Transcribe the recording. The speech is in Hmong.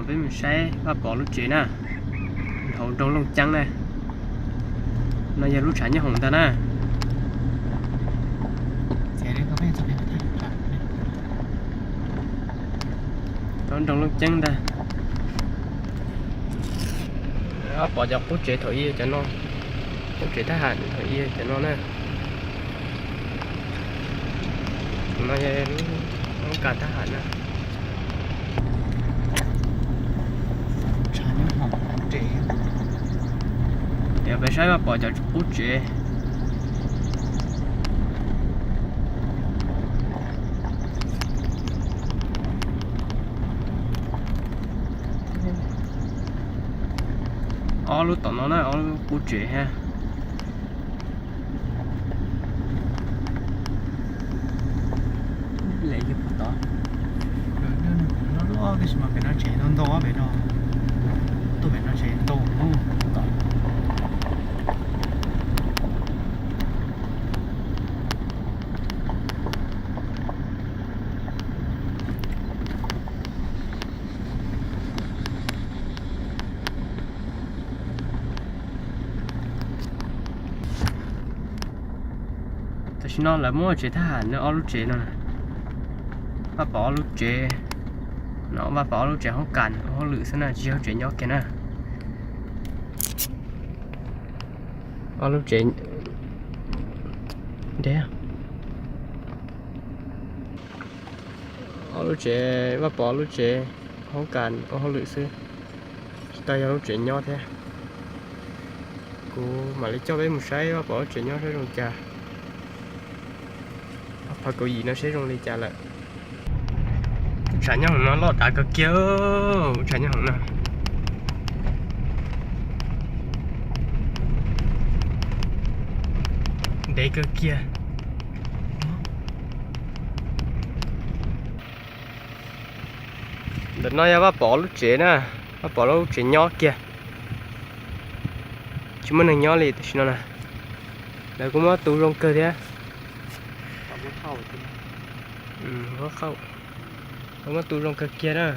Peb mus saib Vaj Pov lub tsev na, hauv nroog Looj Ceeb na. No yog lub tshav nyob hoom ntag na. Nroog Looj Ceeb ntag. Vaj Pov cov qub tsev thaum ub cov no, qub tsev thab ham thaum ub cov no na. No yog lub hoob kas thab ham na. Yog peb saib Vaj Pov cov qub tsev. Ob lub tom no na, ob lub qub tsev thiab. Lawv yog puas tod. Loj loj tab sis mas pem no tsev ntau ntau, pem no, tuaj pem no tsev ntau ntau. Tam sim no lawv muab tsev thab ham no ob lub tsev no, Vaj Pov ob lub tsev no, Vaj Pov ob lub tsev hoob kas hauj lwm xwb na, tsis yog tsev nyob kiag na. Ob lub tsev, ob lub tsev, Vaj Pov ob lub tsev hoob kas ua hauj lwm xwb, tsis tau yog lub tsev nyob thiab. Kuv mam li coj peb mus saib Vaj Pov lub tsev nyob saib zoo cas. Phav kaum yim no seb zoo li cas lawm. Tshav nyob hoom no loj dav kawg kiag, tshav nyob hoom no ntev kawg kiag. Ntawm no yog Vaj Pov lub tsev na, Vaj Pov lub tsev nyob kiag. Tsis muaj neeg nyob li tam sim no na. Lawv kuj muab tu zoo kawg thiab. Muab tu zoo kawg kiag na.